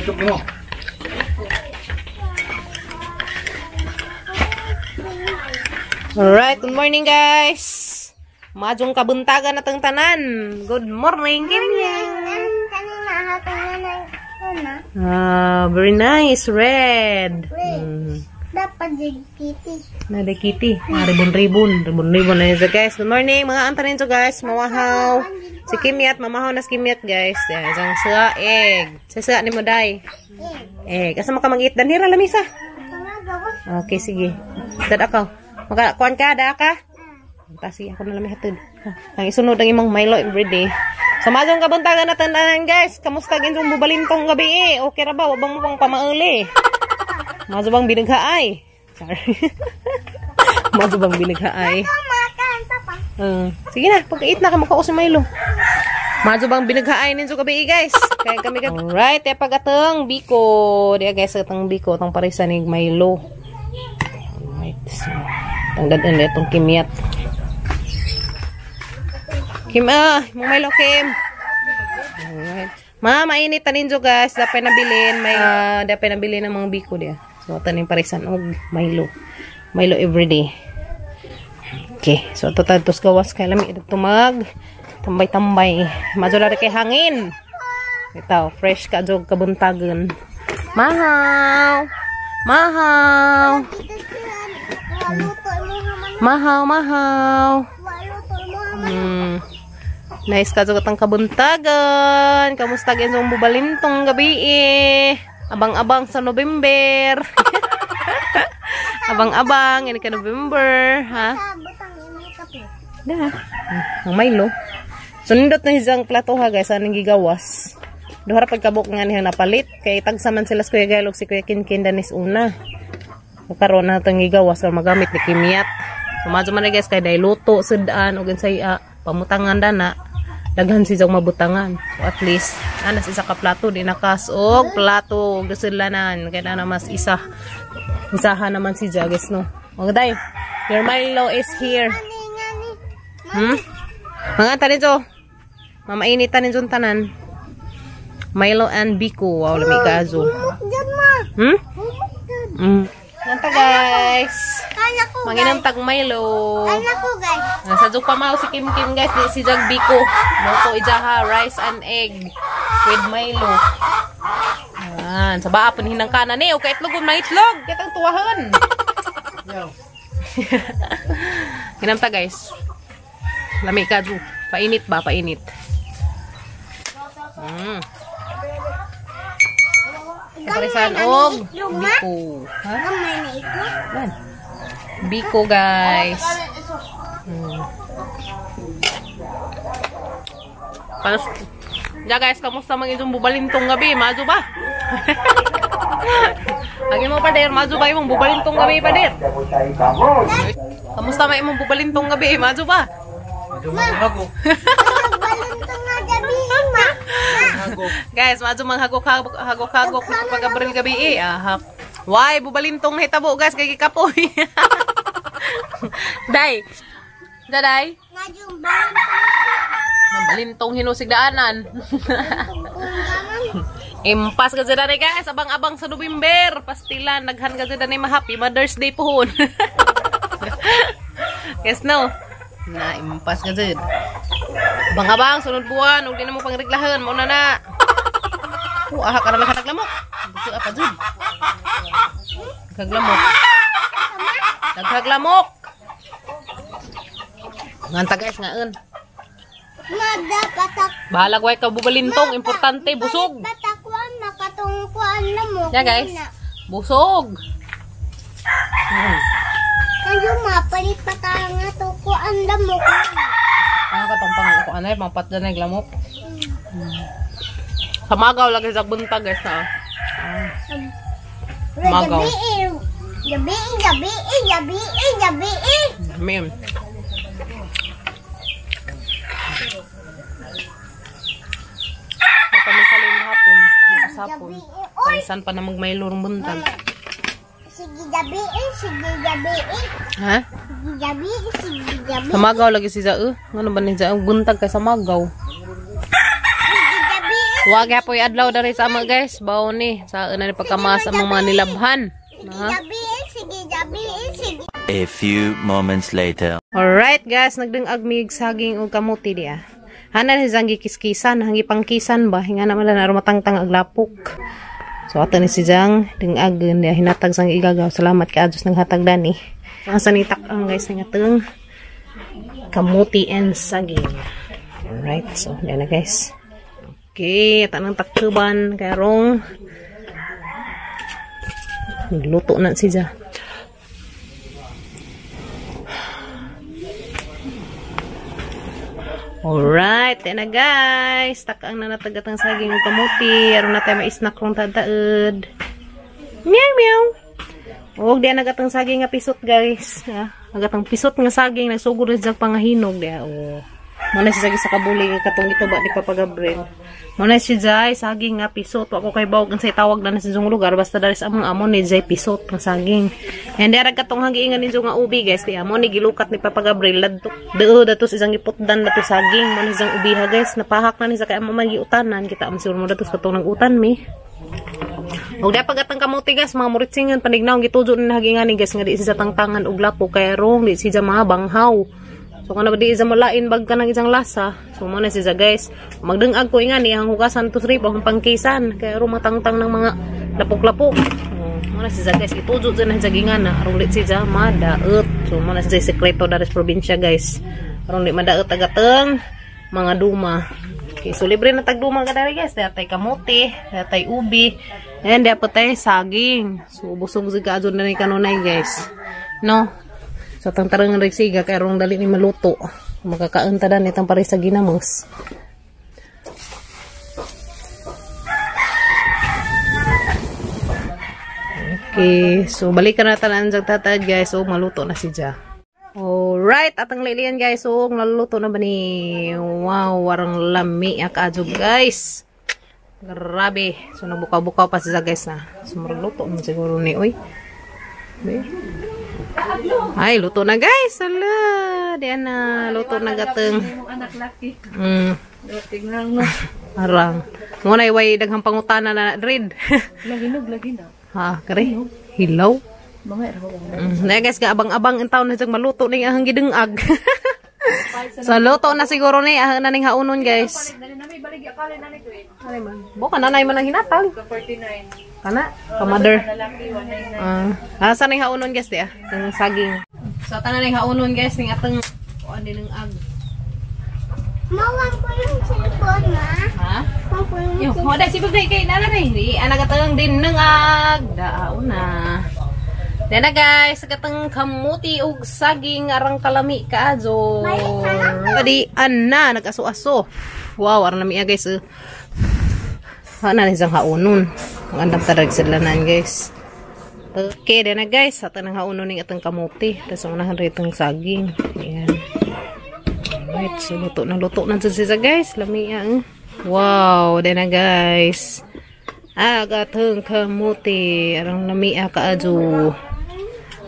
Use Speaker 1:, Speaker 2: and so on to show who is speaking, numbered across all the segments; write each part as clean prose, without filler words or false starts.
Speaker 1: Mo.
Speaker 2: Alright, good morning, guys. Majong kabuntagan na tang tanan. Good morning, Kimya. Ah, very nice, red.
Speaker 3: Dapat kitty.
Speaker 2: Nada kitty. Ah, ribbon-ribbon. Ribbon-ribbon na yun, guys. Good morning, mga antanin to, guys. Mawahaw. Si Kimyat, mamahaw na si Kimyat, guys. Yan, isang sa egg. Sa sa ni mo, day. Egg. Asa maka mag-eat? Danhira, lamisa. Okay, sige. Dad ako. Maka, kuan ka, da ka? Ta, sige, ako na lang hatod. Ang isunod ang imong Milo everyday. So, mazong kabuntagan na tandanan, guys. Kamusta ginsong bubalintong gabi eh? Okay ra ba? Wabang mo pang pamauli. Mazo bang binaghaay? Sorry. Mazo bang binaghaay? Sige na, pag-eat na ka makaus si Milo. Mazo bang binaghaay ninyo gabi eh, guys? Kaya kami gabi. Alright, eh, pag atong biko. Diya, guys, atong biko. Atong parisan ni Milo. Alright, so, tanggadan na itong kimyat. Kim, ah, mong Milo, Kim. Alright. Ma, mainit tanin jo, guys. Dapat nabilin. May, dapat nabilin ng mga biko diya. So, tanin parisan og Milo. Milo everyday. Okay. So, ito tatos gawas. Kaya lami ito mag tambay-tambay. Madyo na rin kay hangin. Ito, fresh ka jog kabuntagan. Mahaw! Mahaw! Mahaw, mahaw! Nice ka jog atang kabuntagan. Kamusta gyud bubalintong gabi eh. Abang-abang sa November. Abang-abang ini ka November, ha? Da. Ang Milo. Sundot na isang plato ha, guys, anong gigawas. Duha ra pagkabok nga niya napalit kay tagsa man sila si Kuya Gailog, si Kuya Kinkin danis una. Karon na itong gigawas or magamit ni Kimyat. So madyo man na, guys, kay dahil luto sudan og unsay pamutangan dana daghan si jog mabutangan. So at least anas isa ka plato di nakas og plato gasulanan kay na mas isa isaha naman si Ja, guys, no. Og day, your Milo is here. Mga tanin jo. Mamainit tanin jo tanan. Milo and Biko. Wow, lami kazo. Hmm? Nanta, guys. Manginam tag Milo.
Speaker 3: Kaya ko, guys.
Speaker 2: Nasa jug pamaw si Kim Kim, guys, di si Jag Biko. Luto ijaha rice and egg with Milo. Ayan, sa baa panhinang kanan eh. Okay, itlog na itlog. Kitang tuwahan. Hinamta, guys. Lami ka, Ju. Painit ba? Painit. Kaparisan og biko. Ha?
Speaker 3: Gamay na itlog.
Speaker 2: Yan. Biko, guys. Panos. Ja, guys, kamusta mang inyong bubalintong gabi? Mazo ba? Ang imo pader, mazo ba imong bubalintong gabi, pader? Kamusta man imong bubalintong gabi? Mazo ba?
Speaker 3: Balintong nga gabi, ma.
Speaker 2: Guys, mazo mang hagok hagok hagok pag-abril gabi eh. Ahak. Why bubalintong hitabo, guys, kay gikapoy. Day. Daday.
Speaker 3: Ngajung balintong.
Speaker 2: Balintong hinusig daanan. Impas ka dyan eh, guys. Abang-abang sa November. Pastilan. Naghan ka dyan eh. Happy Mother's Day pohon. Yes, no? Na, impas ka dyan. Abang-abang, sunod buwan. Huwag din na mo pangreglahan. Mauna na. Oh, aha ka na lang naglamok. Gusto apa dyan? Naglamok. Nagkaglamok. Nganta, guys, ngaon.
Speaker 3: Mada patak.
Speaker 2: Bahala ko ka bubalintong. Importante, busog.
Speaker 3: Patakwan makatungkuan na mo.
Speaker 2: Yeah, guys. Busog.
Speaker 3: Kayo mapalit pa ta nga tukuan na mo.
Speaker 2: Ah, katong pang ko anay, pangpat dyan ay glamok. Sa magaw lagi sa buntag, guys, na. Magaw.
Speaker 3: Gabi, gabi, gabi, gabi.
Speaker 2: Ma'am. Napamisalin hapon, hapon.
Speaker 3: Oy,
Speaker 2: Saan pa na magmaylor ng buntag?
Speaker 3: Sige gabi, sige gabi,
Speaker 2: Ha?
Speaker 3: sige gabi, sige gabi.
Speaker 2: Sa magaw lagi si Zao. Ngano ba ni Zao? Buntag kay sa magaw.
Speaker 3: Sige gabi,
Speaker 2: Wag hapoy adlaw dari sa ama guys. Baon ni sa una ni pagkamas ang mga nilabhan.
Speaker 3: Sige, gabi, sige, gabi, sige.
Speaker 1: A few moments later.
Speaker 2: Alright guys, nagdungag mig saging ug kamuti diya. Hanan ni siyang gikiskisan, hangi pangkisan ba, hinga naman na matangtang ag lapok. So ato ni si Jang dungag diya hinatag sang igagaw. Salamat kay Adjos naghatag dani. Ang sanitak ang guys nga atong kamuti and saging. Alright, so diyan na guys. Okay, ato nang taktuban karong nagluto na si Ja. Alright, yan na guys. Takaang na natagat ang saging ng kamuti. Aron na tayo ma-snack rong tadaod. Meow meow. Og diyan nagatang saging nga pisot guys. Nagatang pisot nga saging nagsugod na siya pangahinog diya. Oh. Muna siya sa kabuli nga katong ito ba ni Papa Gabriel. Muna siya jay saging nga pisot. Wa ko kay bawog ang say tawag na sa isang lugar basta dari sa among amon ni jay pisot nga saging. And dara katong hagiingan ninyo nga ubi guys. Di amon ni gilukat ni Papa Gabriel ladto. Deo dato sa isang giputdan dato saging. Muna siyang ubiha guys. Napahak na ni sa kay amo man giutanan kita am siguro mo dato sa katong nag-utan mi. Og di pagatang kamuti guys, mga muritsingan panignaw gitujo ni hagingan ni guys nga di siya tangtangan og lapo kay rong di siya mga banghaw. So kana ba di isa malain bag ka ng isang lasa. So mo na siya guys. Magdungag ko ingani ang hugasan to trip ang pangkisan kay rong matangtang ng mga lapok-lapok. Oh, mo na siya guys, itujo dyan na siya na aron di siya madaot. So mo na siya sekreto daris probinsya guys. Aron di madaot agateng mga duma. Okay, so libre na tagduma ka dari guys. Dahil tay kamote, dahil tay ubi, and dahil pa tay saging. So busog siya ka na ni kanunay guys. No? So tang tarangan rin siga kay rong dali ni maluto. Makakaon ta dan itang pare sa ginamos. Okay, so balikan na tanan sa tatad guys. So maluto na si Ja. Alright, atang lilian guys. So naluluto na ba ni? Wow, warang lami akadyo guys. Grabe. So nagbukaw-bukaw pa siya guys na. So maluto mo siguro ni oy. Ay, luto na guys. Ala, diyan na luto na gateng.
Speaker 4: Anak laki. Tingnan mo.
Speaker 2: Arang. Mo na iway daghang pangutana na red.
Speaker 4: Lahinog lagi na.
Speaker 2: Ha, kare. Hilaw.
Speaker 4: Mga raw.
Speaker 2: Na guys, gaabang-abang in taon na siyang maluto ning ahang gidungag. So luto na siguro ni ahang na ning haunon guys. Buka nanay man ang hinatag.
Speaker 4: 49.
Speaker 2: Kana, ka-mother.
Speaker 4: Lalaki 199.
Speaker 2: Asa ning haunon guys di ah, ang saging. So tanan ning haunon guys ning atong kuan din ng ag.
Speaker 3: Mawang ko yung cellphone, ma.
Speaker 2: Ha?
Speaker 3: Mawang ko yung
Speaker 2: Yo, mo dai sibog dai kay nala ni. Di ana katong din ng ag. Dauna. Then na guys, katong kamuti ug saging arang kalami kaajo. Adi anna nag-aso-aso. Wow, arang lami guys. Ha na isang haunon. Ang andam tadag sidlanan guys. Okay, then na guys, ato nang haunon ning atong kamuti. Tas ang unahan rito ang saging. Ayan. Alright, so luto na siya guys. Lami ang. Wow, then na guys. Agatong kamuti. Arang lami kaajo.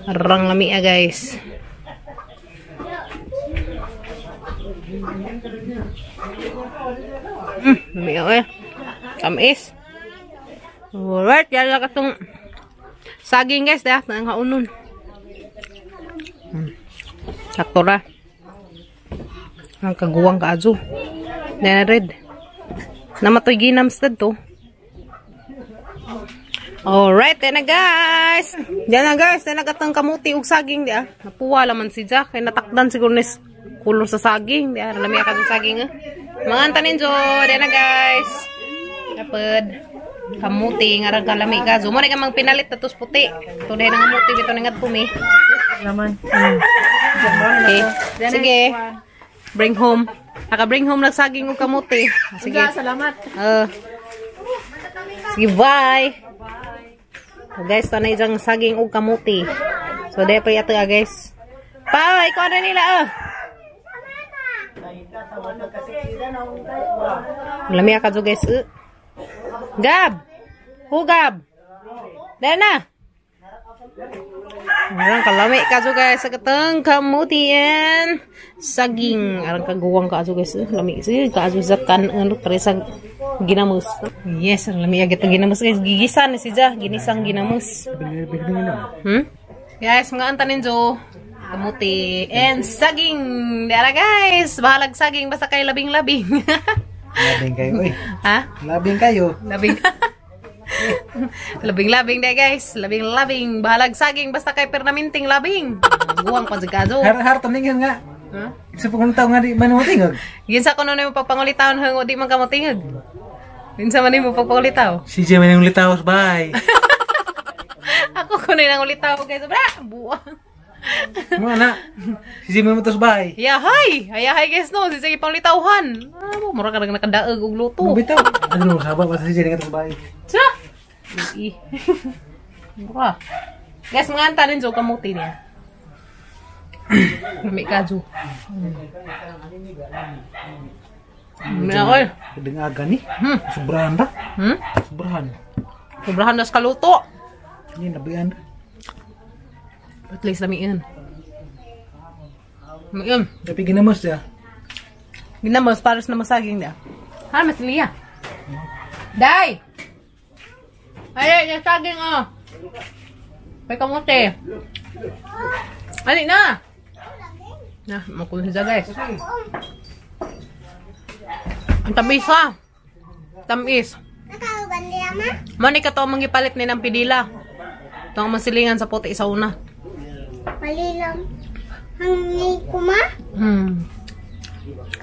Speaker 2: Arang lami guys. Lami eh. Tamis. Alright, yan lang katong saging guys, dah nang haunon. Sakto ra. Ang kaguwang kaajo. Na red. Namatoy ginams to. Alright, yan na guys. Yan na guys, yan na katong kamuti ug saging di ah. Napuwa laman si Jack kay natakdan siguro nis kulor sa saging di ah. Lami ka sa saging ah. Mga antanin jo, yan na guys. Kapad kamuti nga ra kalami ka. So mo ka mang pinalit tatos puti. Tunay na nga muti bito na ngadto mi.
Speaker 4: Naman.
Speaker 2: Okay. Sige. Bring home. Naka bring home nagsaging og kamuti. Sige.
Speaker 4: Salamat.
Speaker 2: Sige, bye. So guys, tanay diyang saging og kamuti. So dahil pa yato guys. Pa, ikaw na nila ah. Lami ka guys. Gab. Hugab. Dahil na. Arang kalami kaso guys sa katang kamuti and saging. Arang kaguwang kaso guys. Lami sige kaso sa kan ano pare sa ginamos. Yes, ang lami agad ginamos guys. Gigisa ni siya, ginisang ginamos. Guys, mga antanin jo. Kamuti and saging. Dara guys, bahalag saging basta kay labing-labing.
Speaker 5: Labing kayo oy.
Speaker 2: Ha?
Speaker 5: Labing kayo.
Speaker 2: Labing. Labing-labing de guys, labing-labing, bahalag saging basta kay pernaminting labing. Guwang pa sa kaso.
Speaker 5: Har taningan nga.
Speaker 2: Ha?
Speaker 5: Sa pagkong tao nga di man mo tingog.
Speaker 2: Ginsa ko nun mo pagpangulitawon hang di man ka motingog. Ginsa man nimo pagpangulitaw.
Speaker 5: Si Jemmy nang ulitaw, bye.
Speaker 2: Ako kuno nang ulitaw guys. Bra, buwang.
Speaker 5: Mo na. Si Jemmy mo tos bye.
Speaker 2: Yahay, ayahay guys no, si sige pangulitawhan. Ah, mura ka nakadaog og luto.
Speaker 5: Bitaw. Ano saba pa si Jemmy nga tos bye.
Speaker 2: Sa. Ih. Mura. Guys, mga antanin jo kamuti niya. Lami ka jo. Oy.
Speaker 5: Dengaga ni. Sobrahan ra. Sobrahan.
Speaker 2: Sobrahan na sa kaluto.
Speaker 5: Ini labian.
Speaker 2: At least lamiin. Lamiin.
Speaker 5: Tapi ginamos ya.
Speaker 2: Ginamos paros na masaging da. Ha, mas liya. Day. Ay, yung saging oh. May kamote. Ali na. Na, makuha siya guys. Ang tamis ha. Tamis.
Speaker 3: Nakauban niya ma?
Speaker 2: Mani ka to mangipalit ni ng pidila. Ito ang masilingan sa puti sa una.
Speaker 3: Malilang. Hangi kuma?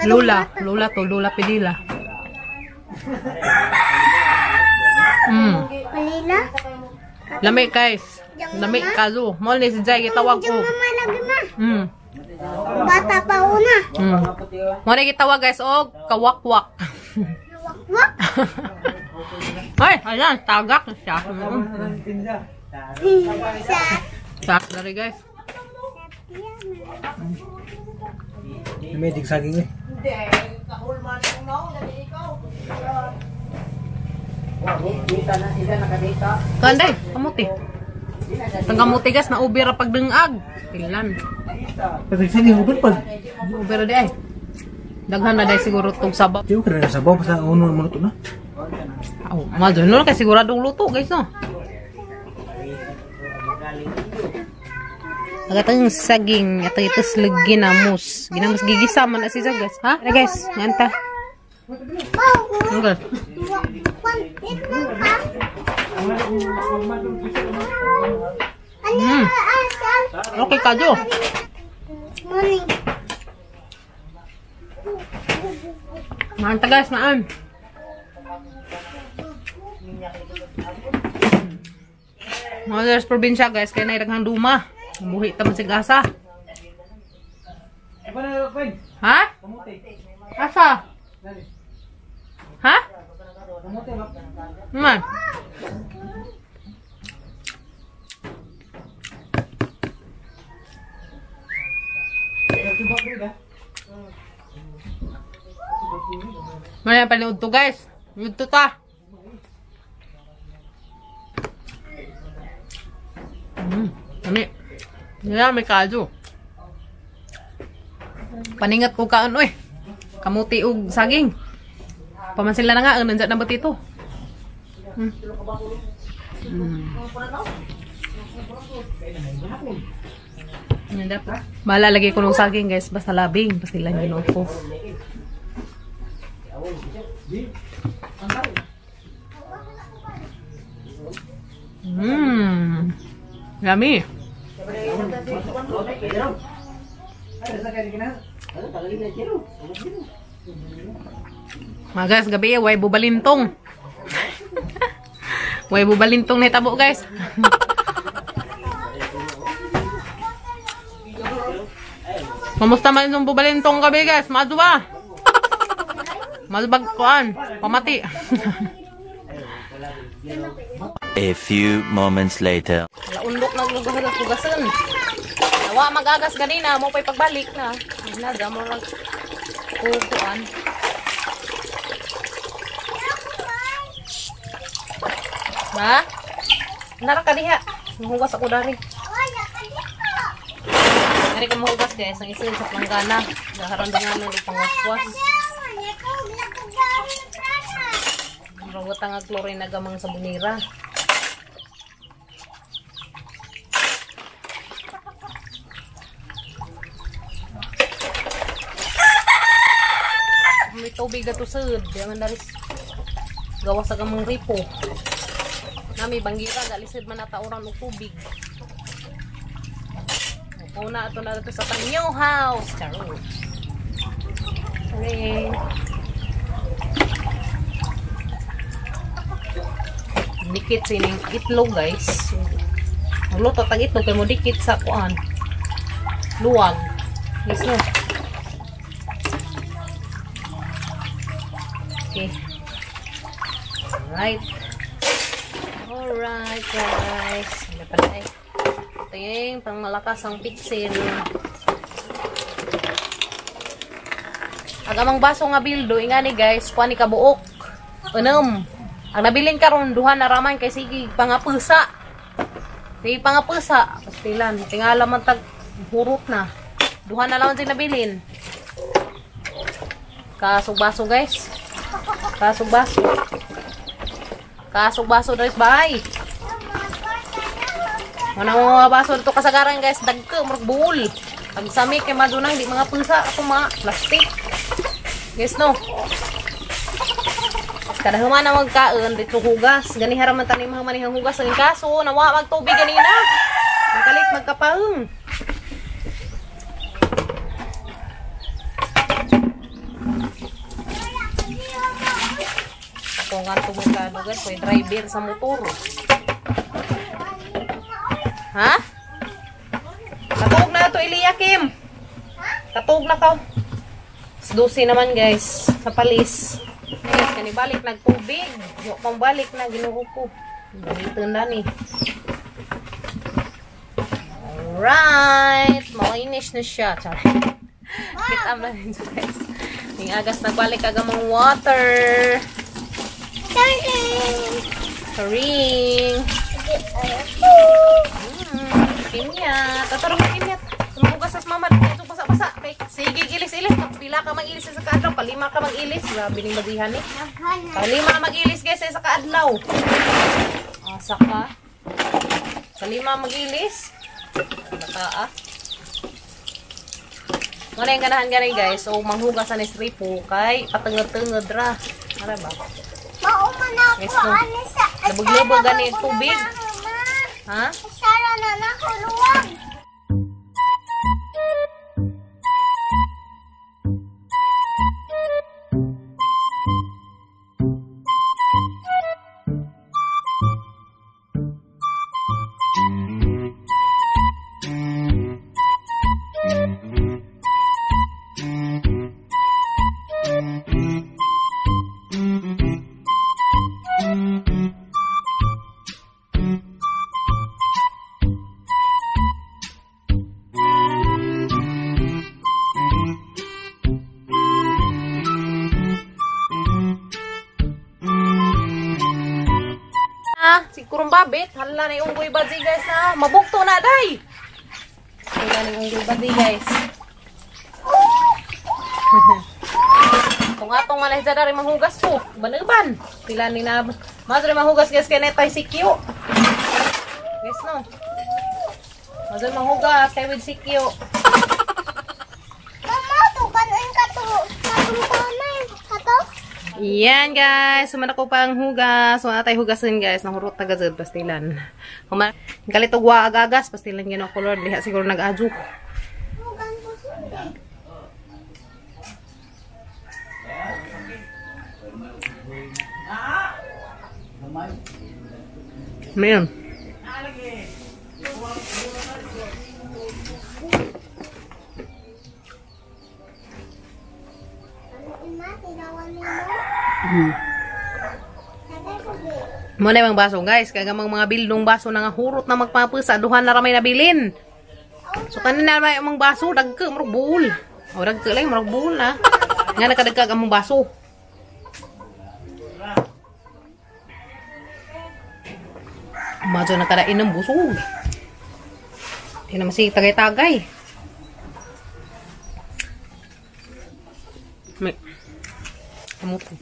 Speaker 2: Lula. Lula to. Lula pidila.
Speaker 3: Malila?
Speaker 2: Lami guys. Lami kazo. Mo ni si Jai gitawag ko.
Speaker 3: Mama lagi ma. Bata pa una.
Speaker 2: Mo ni gitawag guys og kawakwak.
Speaker 3: Kawakwak?
Speaker 2: Ay, ayan, tagak na siya. Sak dari guys.
Speaker 5: Magic saging eh.
Speaker 2: Kanday, kamuti. Tang kamuti guys, na ubira pagdengag. Ilan?
Speaker 5: Saging ubir pag.
Speaker 2: Ubira di ay. Daghan na day siguro tong sabaw.
Speaker 5: Di ko na sabaw basta uno maluto na.
Speaker 2: Aw, madon no kay siguradong luto guys no. Agatang saging ato ito ginamos. Ginamos gigisa man na siya guys. Ha? Ara guys, nganta. Ano guys? Okay kajo.
Speaker 3: Morning.
Speaker 2: Manta guys, maan. Mga probinsya guys, kaya nairaghang duma. Umuhi taman si gasa. Ha? Asa? Ha? Man. Maya panood to guys. Yun to ta. Ami. Yeah, may kajo. Paningat ko kaan oy. Kamuti og saging. Paman sila na nga nandiyan na ba tito? Bahala lagi ko ng saging guys, basta labing, basta lang ginoo ko. Yummy. Mga guys, gabi way bubalintong. Way bubalintong na itabo guys. Kamusta man yung bubalintong gabi guys? Mazo ba? Malbag kuan, pamati.
Speaker 1: A few moments later.
Speaker 2: Laundok na hugasan. Nawa magagas ganina, mo pa'y pagbalik na. Nada mo lang kukuan. Ma? Nara ka diha. Hugas ako dari. Kani ko mahugas guys, ang isin sa planggana. Gaharon dunganon og pangwaswas. Rawat ang chlorine na gamang sa bunira. May tubig na to sud. Di man daris gawas sa gamang ripo. Nami banggira galisod man ata oran og tubig. Una ato na dito sa new house. Charot. Okay. Dikit sining itlog guys. Magluto tag itlog kay mo dikit sa kuan. Luwag. Yes no. Okay. Alright. Alright guys. Ano pala eh. Ito yung pangmalakas ang pitsin. Ang amang baso nga bildo, ingani guys, kuha ni kabuok. Unom. Ang nabilin karon duha na raman kay sige pangapusa. Sige pangapusa. Pastilan, tingala man tag hurot na. Duha na lang sing nabilin. Kasog baso guys. Kasog baso. Kasog baso guys, bye. Mana mga baso dito kasagaran guys, dagko murag buol. Pag sami kay madunang di mga pusa ato mga plastic. Guys no. Kada human na magkaon dito hugas. Gani haraman tani mga manihang hugas ang kaso nawa magtubig ganina. Ang kalit magkapaung. Ako nga tumugado guys, may driver sa motor. Ha? Katuog na ito, Elia Kim. Katuog na ka. 12 naman guys, sa palis. Guys, kanibalik nagtubig. Wa pang balik na Ginoo ko. Dito na ni. Alright, malinis na siya. Char. Kita mo rin guys. Ning agas nagbalik aga mga water. Ring. Kimya. Tatarong mo kimya. Sumugas sa mama. Ito basa-basa. Sige, gilis-ilis. Pila ka mag-ilis sa kaadlaw. Palima ka mag-ilis. Grabe ning badihan eh. Palima mag-ilis guys sa kaadlaw. Asa ka. Palima mag-ilis. Bata ah. Muna yung ganahan ganay guys. So manghugas sa ripo kay patenged-tenged ra. Ara ba?
Speaker 3: Mauma na
Speaker 2: Guys,
Speaker 3: ako
Speaker 2: no.
Speaker 3: ani sa
Speaker 2: Lubog-lubog gani tubig. Ha?
Speaker 3: Sara na nako luwag.
Speaker 2: Sigurong babit, hala na yung unggoy badi guys na mabugto na day. Hala na yung unggoy badi guys. Kung atong malay dyan rin mahugas po, banuban. Pila ni na, mas rin mahugas guys kaya na tayo si Q. Guys no. Mas rin mahugas kaya with si Q.
Speaker 3: Mama, tukan ang katungtanay. Kato?
Speaker 2: Yan guys, sumana ko pang hugas. Wala tayo hugasin guys. Nahurot na gazed pastilan. Kalitog wa agagas pastilan gino color diha siguro nag-adyo. Meron. Mo na yung baso guys, kaya mga bildong baso na nga hurot na magpapusa, duha na ramay nabilin. So kanina na ramay ang baso, dagke murag buol. O dagke lang murag buol na. Nga nakadagkag ang baso. Madyo nakadain ng busog. Di naman si tagay-tagay. Kamote.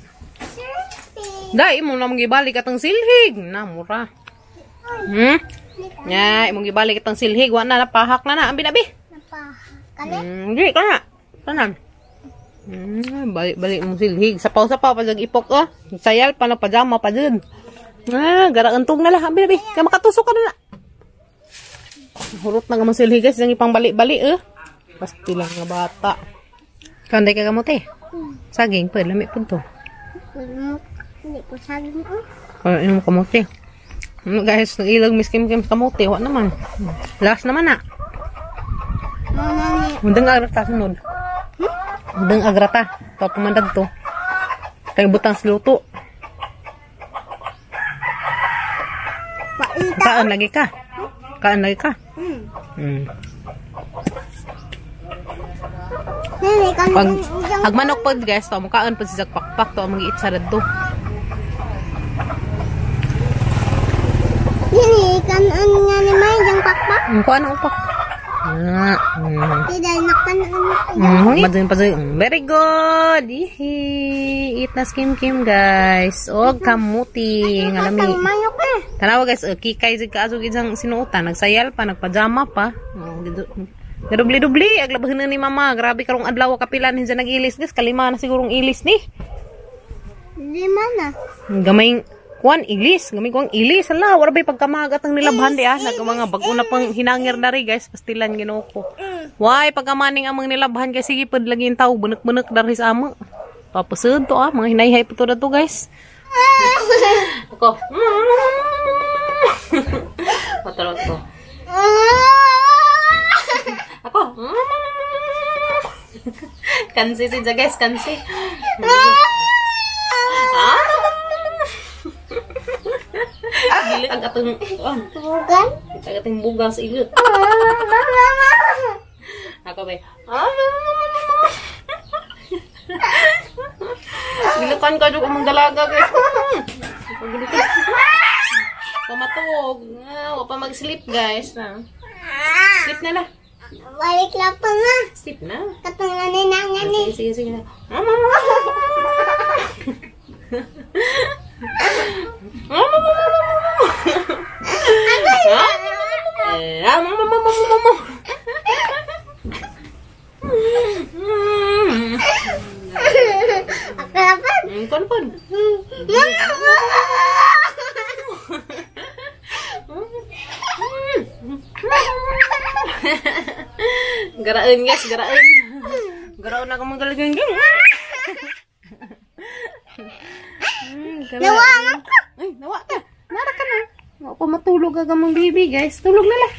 Speaker 2: Dai mo na mong gibalik atong silhig. Na mura. Nya, imong gibalik atong silhig, wa na napahak na na. Ambi na bi.
Speaker 3: Napahak. Kali?
Speaker 2: Di ka na. Tanan. Balik-balik mong silhig. Sapaw-sapaw pa jag ipok oh. Sayal pa na pajama pa dun. Ah, gara entog na lah. Ambi na bi. Kay makatusok ka na na. Hurot na nga mong silhig guys, yang ipang balik-balik eh. Pasti lang nga bata. Kanday ka kamote. Saging pa, lami pud to.
Speaker 3: Hindi ko saging oh.
Speaker 2: Ay, inom kamote. Ano guys, nag-ilag miss Kim Kim kamote. Wa naman. Last naman na.
Speaker 3: Mama ni.
Speaker 2: Mundang agrata sunod. Mundang agrata. To pamandad to. Kay butang sa luto.
Speaker 3: Paita.
Speaker 2: Kaan lagi ka. Kaan lagi ka.
Speaker 3: Nini kan.
Speaker 2: Pag agmanok pod guys, to mukaan pod si pakpak to among giit sa radto.
Speaker 3: Nini kan an nga ni may jang pakpak.
Speaker 2: Ang kuan ang upak. Ah.
Speaker 3: Tidak nakan an.
Speaker 2: Madun pa. Very good. Ihi. Eat na skim kim guys. Og kamuti nga lami.
Speaker 3: Katang manok eh.
Speaker 2: Tanawa guys, kikay jud kaasog isang sinuotan, nagsayal pa, nagpajama pa. Oh, dubli-dubli ag labahin ni mama. Grabe karong adlaw kapilan hinsa nag-ilis guys, kalima na sigurong ilis ni.
Speaker 3: Lima na.
Speaker 2: Gamay kuan ilis, gamay kuang ilis. Ala, wala bay pagkamagat ang nilabhan di ah. Nag mga bag-o na pang hinangir na ri guys, pastilan Ginoo ko. Why pagkamaning amang nilabhan kay sige pud lagi yung tao bunek-bunek dari sa amo. Papasud to ah, mga hinayhay pa to na to guys. Ako. Patulog to. Ako. Kansi si guys, kansi. Ah. Gili ang atong
Speaker 3: Bugan.
Speaker 2: ang atong bugang sa igot. Ako ba? Gilukan ka jud among dalaga guys. Pagilukan. Pamatuog. Wa pa mag-sleep guys na. Sleep na lah.
Speaker 3: Balik lang pa nga.
Speaker 2: Sleep na.
Speaker 3: Katong naninangan ni.
Speaker 2: Sige, sige, sige.
Speaker 3: Akalapan.
Speaker 2: Kon pon. Garaon guys, garaon. Garaon na kamong galagang.
Speaker 3: Nawa man ko.
Speaker 2: Ay, nawa ka. Nara ka na. Nawa pa matulog ka kamong baby guys. Tulog na lah.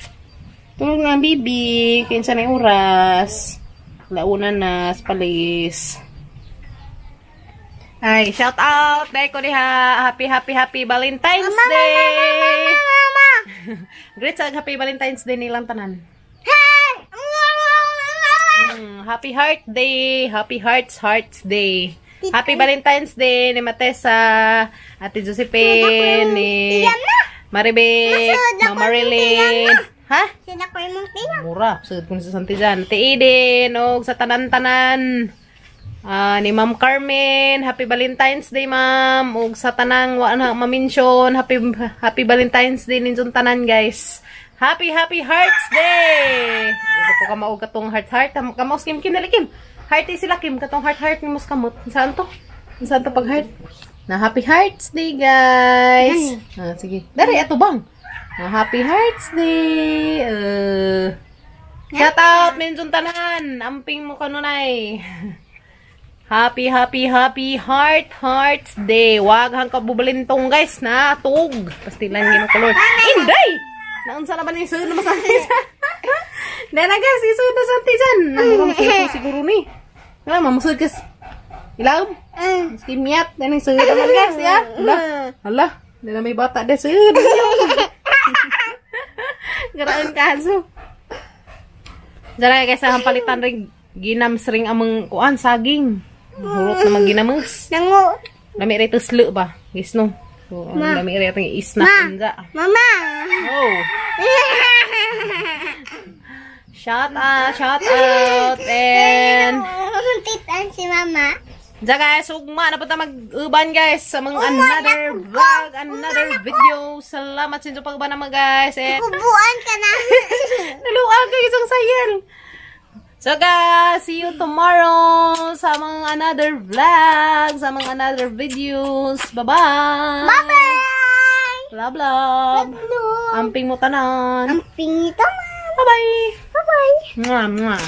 Speaker 2: Tulog na ang baby. Kinsa na yung oras. Launa na sa palis. Ay, shout out. Dahil ko diha. Happy, happy, happy Valentine's Day.
Speaker 3: Mama.
Speaker 2: Great sa happy Valentine's Day nilang tanan.
Speaker 3: Hey!
Speaker 2: Happy Heart Day. Happy Hearts Hearts Day. Happy Valentine's Day ni Matessa, Ate Josephine, ni Maribek,
Speaker 3: Masud,
Speaker 2: Mama
Speaker 3: ako yung
Speaker 2: Marilyn. Ha?
Speaker 3: Sila ko yung tiyan.
Speaker 2: Mura. Sud ko sa Santijan. Ate Eden, og sa tanan-tanan. Ni Ma'am Carmen, Happy Valentine's Day, Ma'am. Og sa tanang wa na ma-mention, Happy Happy Valentine's Day ninyong tanan, guys. Happy Happy Hearts Day. Ito ko kamaog katong heart heart. Kamaos Kim Kim dali Kim. Heart sila Kim katong heart heart ni mos kamot. Saan to? Saan to pag heart? Na Happy Hearts Day, guys. Ah, sige. Dari ato bang. Na Happy Hearts Day. Shout out ninyong tanan. Amping mo kanunay. Happy, happy, happy Heart Hearts Day. Wag hang kabubalintong guys na tug. Pastilan ginukulor. Inday! Naunsa na ba ni sunod na masantisan? Dahil na guys, isunod na santisan. Namura mo siguro ni. Wala, mamusod kas. Ilaw? Skimyat. Dahil yung sunod naman guys, ya. Hala, hala. Dahil na may bata dahil sunod. Garaan kaso. Dara guys, ang palitan rin ginams ring among kuan saging. Hurot naman ginamos.
Speaker 3: Nangu.
Speaker 2: Lami rin ito slo ba? Guys no. So, ang lami rin itong isnak.
Speaker 3: Mama.
Speaker 2: Oh. Shout out, shout out, and
Speaker 3: Titan si Mama.
Speaker 2: Diya guys, ugma na pa ta mag-uban guys sa mga another vlog, another video. Salamat sa inyo pag-uban naman guys. And
Speaker 3: Kubuan ka na.
Speaker 2: Naluag kay isang sayel. So guys, see you tomorrow sa mga another vlog, sa mga another videos. Bye-bye.
Speaker 3: Bye-bye!
Speaker 2: Love, love.
Speaker 3: Love.
Speaker 2: Amping mo tanan.
Speaker 3: Ang pingit naman.
Speaker 2: Bye-bye.
Speaker 3: Bye-bye.
Speaker 2: Mwah, mwah.